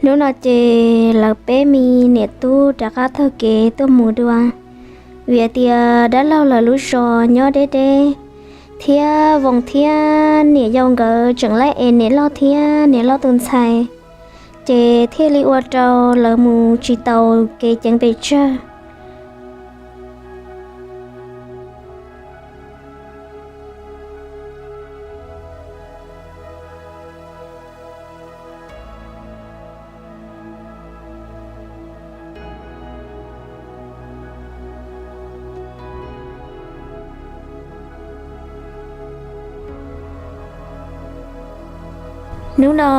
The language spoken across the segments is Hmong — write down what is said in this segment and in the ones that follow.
Hnub no ces lawv peb me niam tub rov qab taug kev tuaj mus dua, vim tias dab laug lawv lub zos nyob deb deb, thiab Voos thiab niam yau nkawd tseem laij es niam loj thiab niam loj tus ntxhais, ces thiaj li ua rau lawv mus tsis taus kev ceev pes tsawg. Hnub no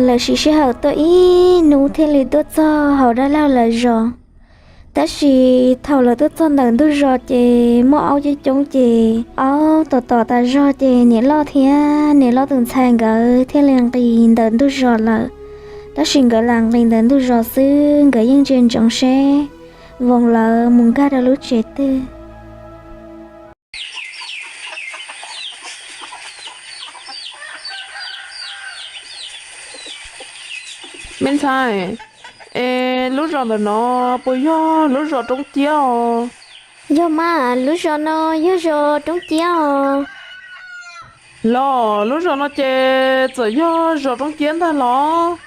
lawv siv sij hawm tuaj ib hnub thiaj li tuaj txog hauv dab laug lawv zos. Tab sis thaum lawv tuaj txog ntawm ntug zos ces muaj aub coob coob ces aub tom tom tas zog ces niam loj thiab niam loj tus ntxhais nkawd thiaj li nqis ntawm ntug zos lawm. Tab sis nkawd lam nqis ntawm ntug zos xwb nkawd yeej ntsia ntsoov seb Voos lawv mus nkag rau lub tsev twg. Me ntxhais, es lub zos ntawm no puas yog lub zos Roob Ciab os? Yog mas, lub zos no yog zos Roob Ciab os. Los lub zos no ces txawm yog zos Roob Ciab ntag los?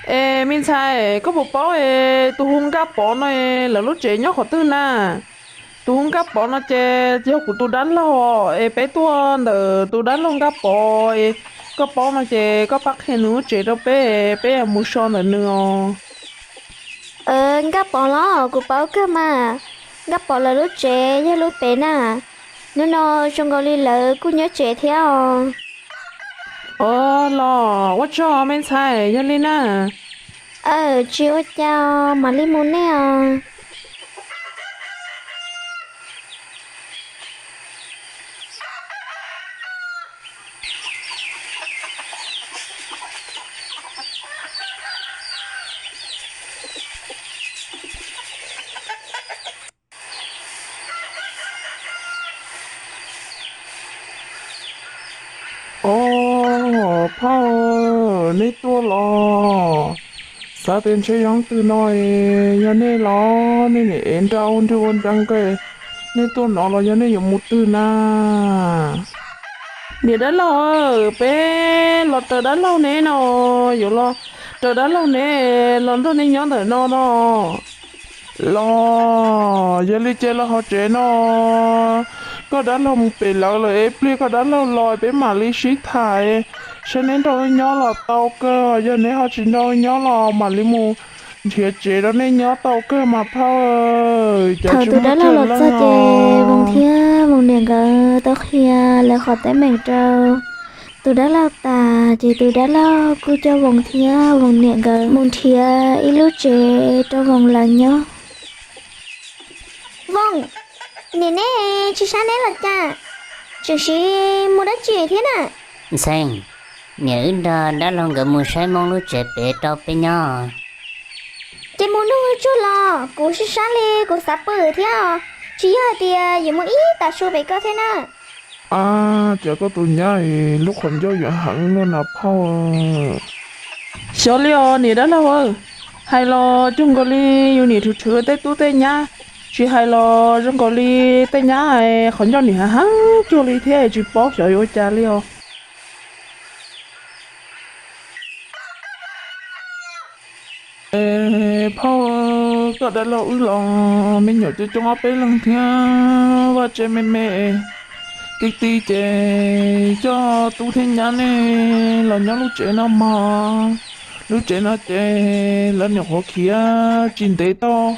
Es me ntxhais, koj puas paub es tus hu Nkaj Pov no es lawv lub tsev nyob qhov twg na? Tus hu Nkaj Pov no ces yog kuv tus dab laug os, es peb tuaj ntawm tus dab laug Nkaj Pov es koj paub no ces koj pab qhia nws lub tsev rau peb, peb yuav mus so ntawm nws os. Nkaj Pov los kuv paub kawg mas, Nkaj Pov lawv lub tsev yog lub pem na. Hnub no zoo nkaus li lawv kuj nyob tsev thiab os. Os, los ua tsaug me ntxhais, yog li na. Aw, tsis ua cas, mam li mus nej os. Os, phauj, nej tuaj los? Xav tias ntshe yog leej twg no, yog nej los nej niam ev nra ua nrwg ua nrees kawg, nej tuaj no los yog nej yuav mus twg na? Niam dab laug, peb los raws dab laug neb no, yuav los raws dab laug neb los nrog nej nyob ntawm no no. Los yog li ces los hauv tsev no, koj dab laug mus pem lawv lawm es pliag koj dab laug los peb mam li sib tham, saib neb nrog wb nyob los tau kawg, yog neb ho tsis nrog wb nyob los mam li mus nrhiav tsev rau nej nyob tau kawg mas phauj. Thaum tus dab laug los txog ces Voos thiab Voos niam nkawd tau qhia lawv qhov teeb meem rau tus dab laug tas ces tus dab laug kuj coj Voos thiab Voos niam nkawd mus nrhiav ib lub tsev rau Voos lawv nyob. Voos, niam neb tsis saib neb los cas? Tseem siv mus dab tsi thiab na? Ntxhee, niam wb nrog dab laug nkawd mus saib Moob lub tsev pem rau peb nyob. Ces mus nug tsuag los, kuv sib sab li kuv xav pw thiab os, tsis yog hais tias yuav mus ib tag su pem koj thiab na. Ab, cas koj tus nyab es lub qhov ncauj yuav heev luaj na phauj. Xyov li os niam dab laug, hais los cuag nkaus li yus niam rhwv rhwv tej tub tej nyab, tsis hais los zoo nkaus li tej nyab qhov ncauj nim heev heev cuag li thiab tsis paub xyov yuav ua cas li os. Es phauj, koj dab laug wb los me nyuam coob coob ob peb leeg thiab vaj tse me me, ti ti ces coj tub thiab nyab nej los nyob lub tsev no mog. Lub tsev no ces lawv nyuam qhuav khiav tsis ntev tau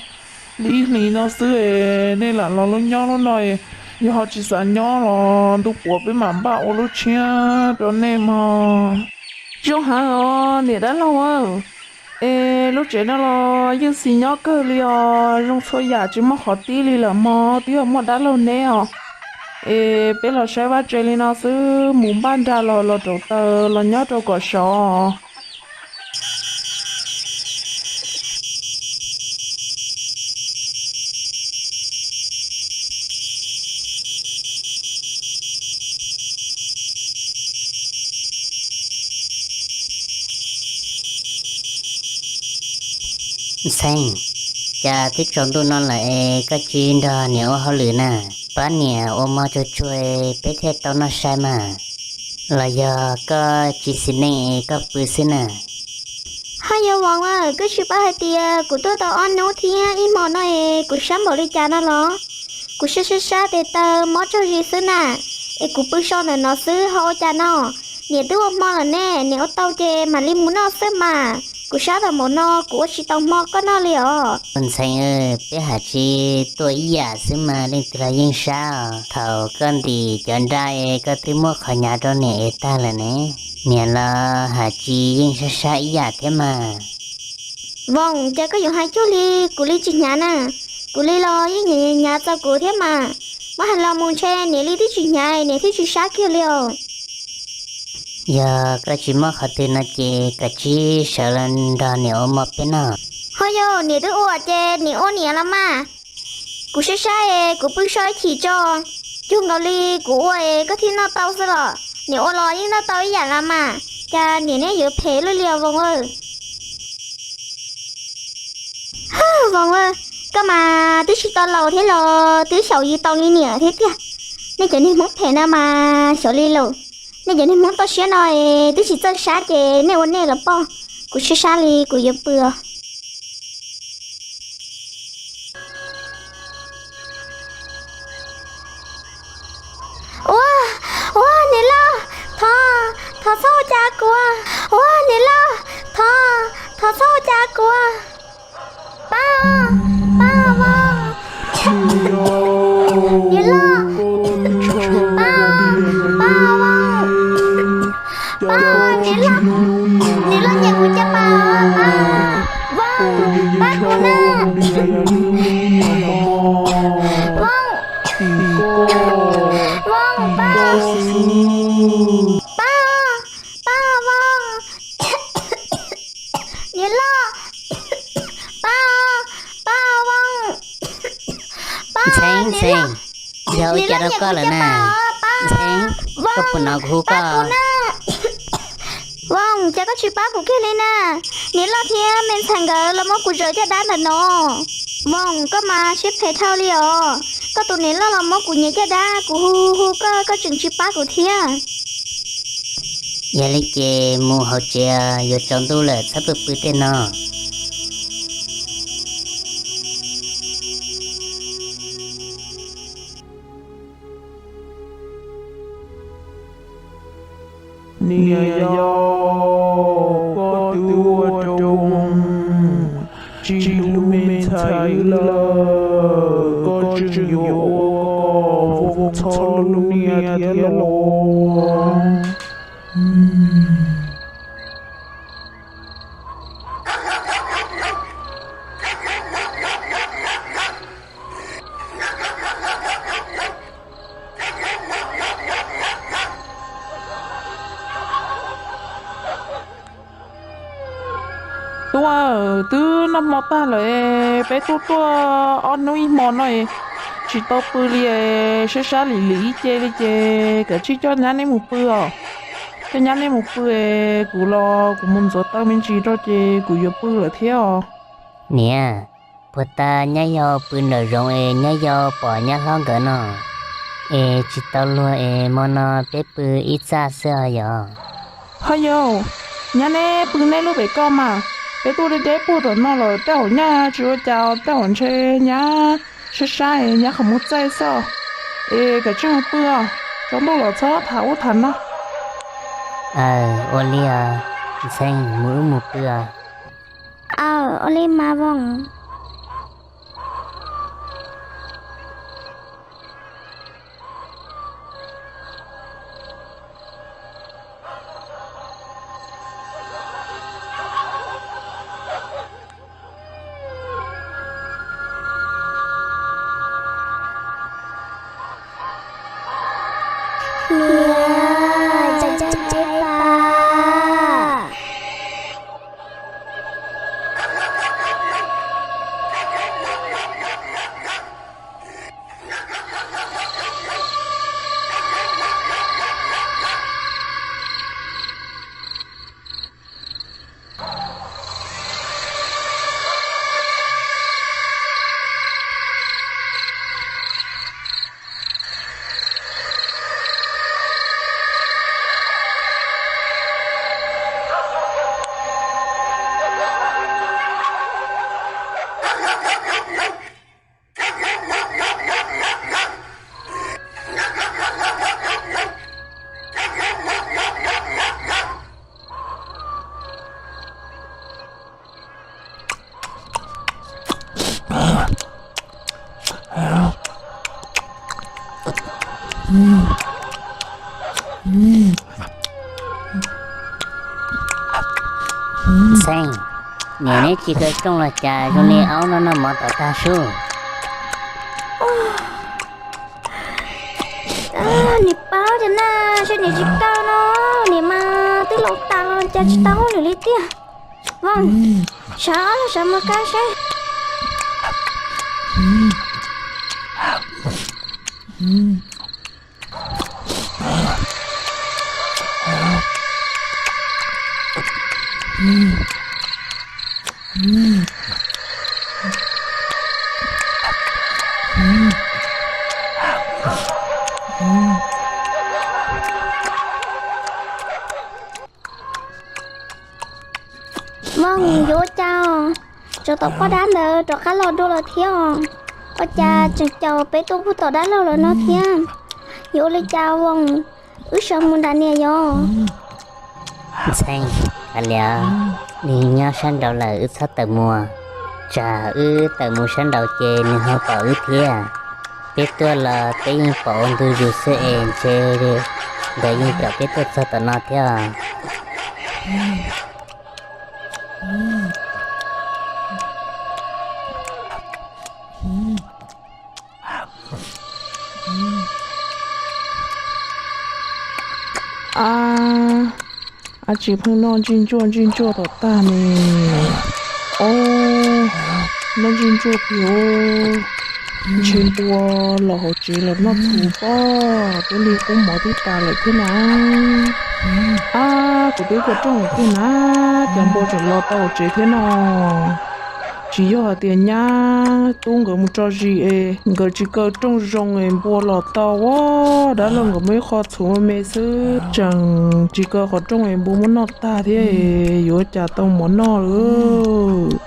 li ib hlis no xwb es nej lam los lub nyob lub no es yog ho tsis xav nyob los ntu puav peb mam npaj ua lub tshiab rau nej mog. Zoo heev os niam dab laug, es lub tsev no los yeej xis nyob kawg li os, zoo txhua yam tsis muaj qhov tib li lawm mog, twb yog muaj dab laug neb os. Es peb los saib vaj tse li no xwb, mus npaj nra los los rau taws los nyob rau kom sov. Ntxhee, cas twb tsaus ntuj no lawm es koj tsis nrog niam ua hauj lwm na? Pab niam ua mov tsuag tsuag peb thiaj tau noj sai mas. Los yog koj tsis xis neej es koj pw xwb na? Ho yog Voos, koj tsis paub hais tias kuv tuaj tau ob hnub thiab ib hmo no es kuv sab npaum li cas no los? Kuv sab sab sab tes taw mob tsaug zis xwb na, es kuv pw so ntawm no xwb ho ua cas no? Niam twb ua hmo lawm ne, niam ua tau ces mam li mus noj xwb mas. Kuv sab tau npaum no kuv ua tsis tau hmo koj noj li os. Ntxhee, peb hais tsis tuaj ib yam xwb mas leej twg los yeej sab os. Thaum koj ntim cov nra es koj twb muab qhov hnyav rau niam ev tag lawm ne. Niam los hais tsis yeej sab sab ib yam thiab mas. Voos, cas koj yuav hais cuag li kuv li tsis hnyav na? Kuv li los yeej hnyav hnyav txaus kuv thiab mas. Muab hais los mus ntshe niam li twb tsis hnyav niam thiaj tsis sab kiag li os. Yog koj tsis muaj qhov twg no ces koj cia li sawv los nrog niam ua mov peb noj. Ho yog niam twb ua ces niam ua niam los mas. Kuv sab sab es kuv pw so ib chim tso, cuag nkaus li kuv ua es koj thiaj noj tau xwb los. Niam ua los yeej noj tau ib yam los mas, cas niam neb yuav phem luaj li os Voos. Voos, koj mas twb tsis tau laus thiab los twb xyaum yws tau li niam thiab tiag. Nej cov niag Hmoob phem no mas xyaum li laus. Nej cov niag Hmoob toj siab no es twb tsis txawj sab ces nej ua nej los poj. Kuv sab sab li kuv yuav pw os. Ua, ua niam loj, thov, thov txhob ua cas kuv. Ua niam loj, thov, thov txhob ua cas kuv. Pab, pab Voos. Niam loj, pab, pab Voos. Pab, niam loj, niam loj nyiam kuv cas pab, pab Voos, pab kuv na. Voos, Voos, pab, pab, pab Voos. Niam loj, pab, pab Voos. Pab, Ntxhee, Ntxhee, yog ua cas rau koj lawm na? Ntxhee, koj puas hnov kuv hu koj? Voos, cas koj tsis pab kuv kiag li na? Niam loj thiab me ntxhais nkawd los muab kuv zawm caj dab ntawm no. Voos, koj mas siab phem dhau li os. Koj tus niam loj los muab kuv nyiav caj dab, kuv hu hu hu koj, koj tseem tsis pab kuv thiab. Yog li ces mus hauv tsev, yuav tsaus ntuj lawm txhob pw pw tej no. Niam yau, koj twb ua rau Voos tsis hlub me ntxhais lawm, koj tseem yuav ua kom Voos txhob hlub niam thiab los? Tub, twb noj hmo tag lawm, peb tuaj tuaj ob hnub ib hmo no tsis tau pw li, sab sab lim lim ib ce li ces kav tsij coj nyab neb mus pw os. Coj nyab neb mus pw, kuv los kuv mus ntxuav taw me ntsis rau ces kuv yuav pw lawm thiab os. Niam, puag ta nyab yau pw nraum zoov es nyab yau pom nyab hlob nkawd no es tsis tau luag es hmo no peb pw ib txaj xwb os yom. Ho yau, nyab neb pw neb lub pem ko mas, peb tuaj deb deb puag tom no lawm tej zaum nyab tsis ua cas, tej zaum ntshe nyab sab sab nyab qhov muag txaij xwb. Es kav tsij mus pw os, tsaus ntuj lawm txhob tham ub tham no. Aw, ua li os, Ntxhee, mus wb mus pw os. Aw, ua li mas Voos. Niam, txaus txaus pab. Ntxhee, niam neb tsis kaw rooj los cas zoo li aub no noj mov tom tag sub? Niam paub tias na, seb niam tsis kaw no, niam mas twb laus tas los cas tsis tau hauj lwm li tiag. Voos, sawv los sawv mus kaw seb. Voos, yuav ua cas os? Tsov tom poj dab ntawd rov qab los dua lawm thiab os. Ua cas tseem caum peb tuaj puag tom dab laug lawm no thiab? Yuav ua li cas Voos? Wb sawv mus nram niam yos. Ntxhee, kav liam, nws nyob sab nraud lawm wb txhob tawm mus. Tsam wb tawm mus sab nraud ces nws ho pom wb thiab. Peb tuaj los peb yeej pom ua ntu zus xwb es ntshe nkawd yeej caum peb tuaj txog tom no thiab. Ab, ab tsi pheej noj ntsij ntsuaj ntsij ntsuaj tom tag ne. Ob, noj ntsij ntsuaj kiag, ntshe npua los hauv tsev los noj txhuv pob, twb li qub mov twb tas lawm thiab na. Ab, kuv twb ua rooj lawm tiag na, cas npua tseem los tau hauv tsev thiab no. Tsis yog hais tias nyab tub nkawd mus tso zis es nkawd tsis kaw rooj zoo es npua los tau a. Dab laug nkawd muaj ib qho txhuv me xwb tseem tsis kaw qhov rooj es npua muab noj tag thiab, yuav cas tau mov noj lawm.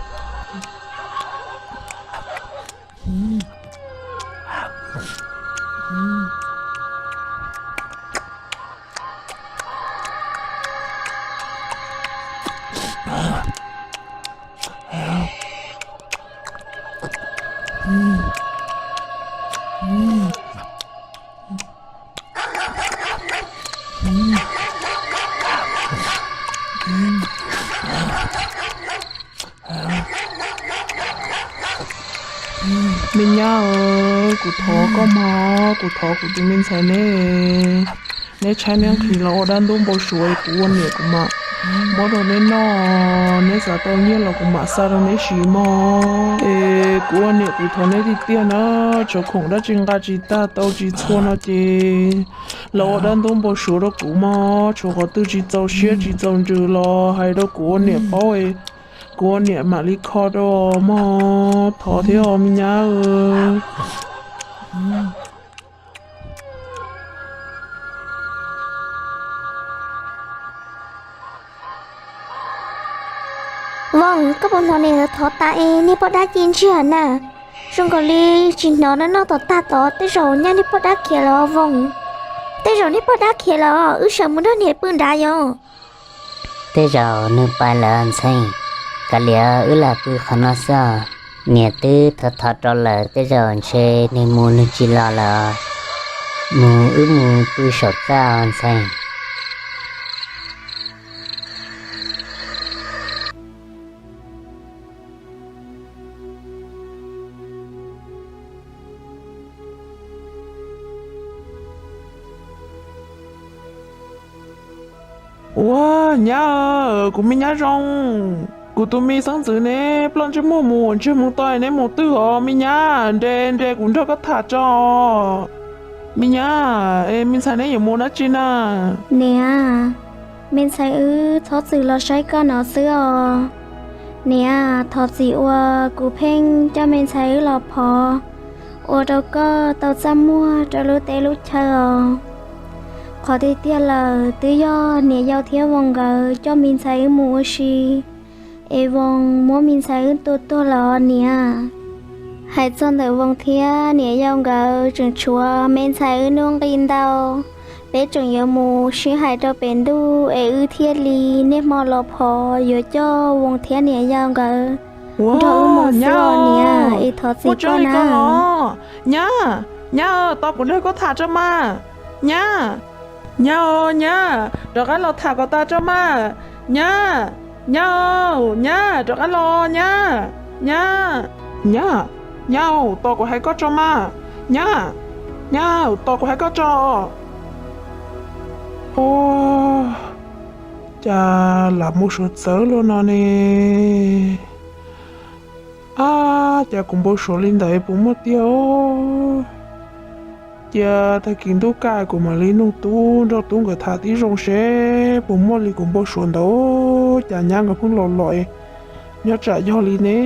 Me nyab, kuv thov koj mog, kuv thov kuv tus me ntxhais neb, neb tshaib neb nqhis los ua dab ntub npau suav es kuv ua niam kuv mam muab rau neb noj, neb xav tau nyiaj los kuv mam xa rau neb siv mog. Es kuv ua niam kuv thov neb tiag tiag na, tshuav khoom dab tsi nqa tsis tag tau tsis txhua no ces los ua dab ntub npau suav rau kuv mog, tshuav qhov twg tsis txaus siab tsis txaus ntsws los hais rau kuv ua niam paub, kuv ua niam mam li kho rau mog, thov thiab os me nyab. Voos, koj puas hnov niam thov tas es niag poj dab ci ntsiag na? Zoo nkaus li tsis hnov no, noj tom tag tod tej zaum nyab niag poj dab khiav lawm Voos. Tej zaum niag poj dab khiav lawm, wb sawv mus nrog niam pw nrad yom. Tej zaum nws pais lawm Ntxhee, kav liam wb lam pw qhov no xwb os. Niam twb thov thov rau lawm, tej zaum ntshe nws mus nws tsis los lawm os. Mus wb mus pw saum txaj os Ntxhee. Ua nyab, kuv me nyab zoo, kuv tus me xeeb ntxwv ne ploj ntsej muag mus ntsiag mus to, neb mus twg os me nyab? Nres nres kuv nrog koj tham tso. Me nyab, es me ntxhais neb yuav mus dab tsi na? Niam, me ntxhais wb txhob txwm los saib koj no xwb os. Niam, thov txim uas kuv pheej coj me ntxhais wb los phov, ua rau koj tau txaj muag rau lub teb lub chaw os. Qhov tiag tiag lawm twb yog niam yau thiab Voos nkawd coj me ntxhais wb mus ua si, es Voos muab me ntxhais wb tua tuag lawm os niam. Hais txog ntawm Voos thiab niam yau nkawd tseem tshuav me ntxhais wb hnub nqi ntau, peb tseem yuav mus sib hais rau pem ntuj es wb thiaj li niaj hmo los phov yuav coj Voos thiab niam yau nkawd nrog wb mus xwb os niam, es thov txim koj na. Nyab, nyab, tos kuv nrog koj tham tso mas. Nyab, nyab, nyab, rov qab los tham kom tas tso mas. Nyab, nyab, nyab, rov qab los nyab. Nyab, nyab, nyab, tos kuv hais koj tso mas. Nyab, nyab, tos kuv hais koj tso. Ua cas lam mus suav txawv luaj no ne? Ab, cas kuv npau suav li ntawd puas muaj tiag? Cia tag kis ntuj kaj kuv mam li nug tub nrog tub nkawd tham tib zoo seb puas muaj li kuv npau suav ntawd. Cas nyab nkawd pheej los los, nyob tsam yog li ne.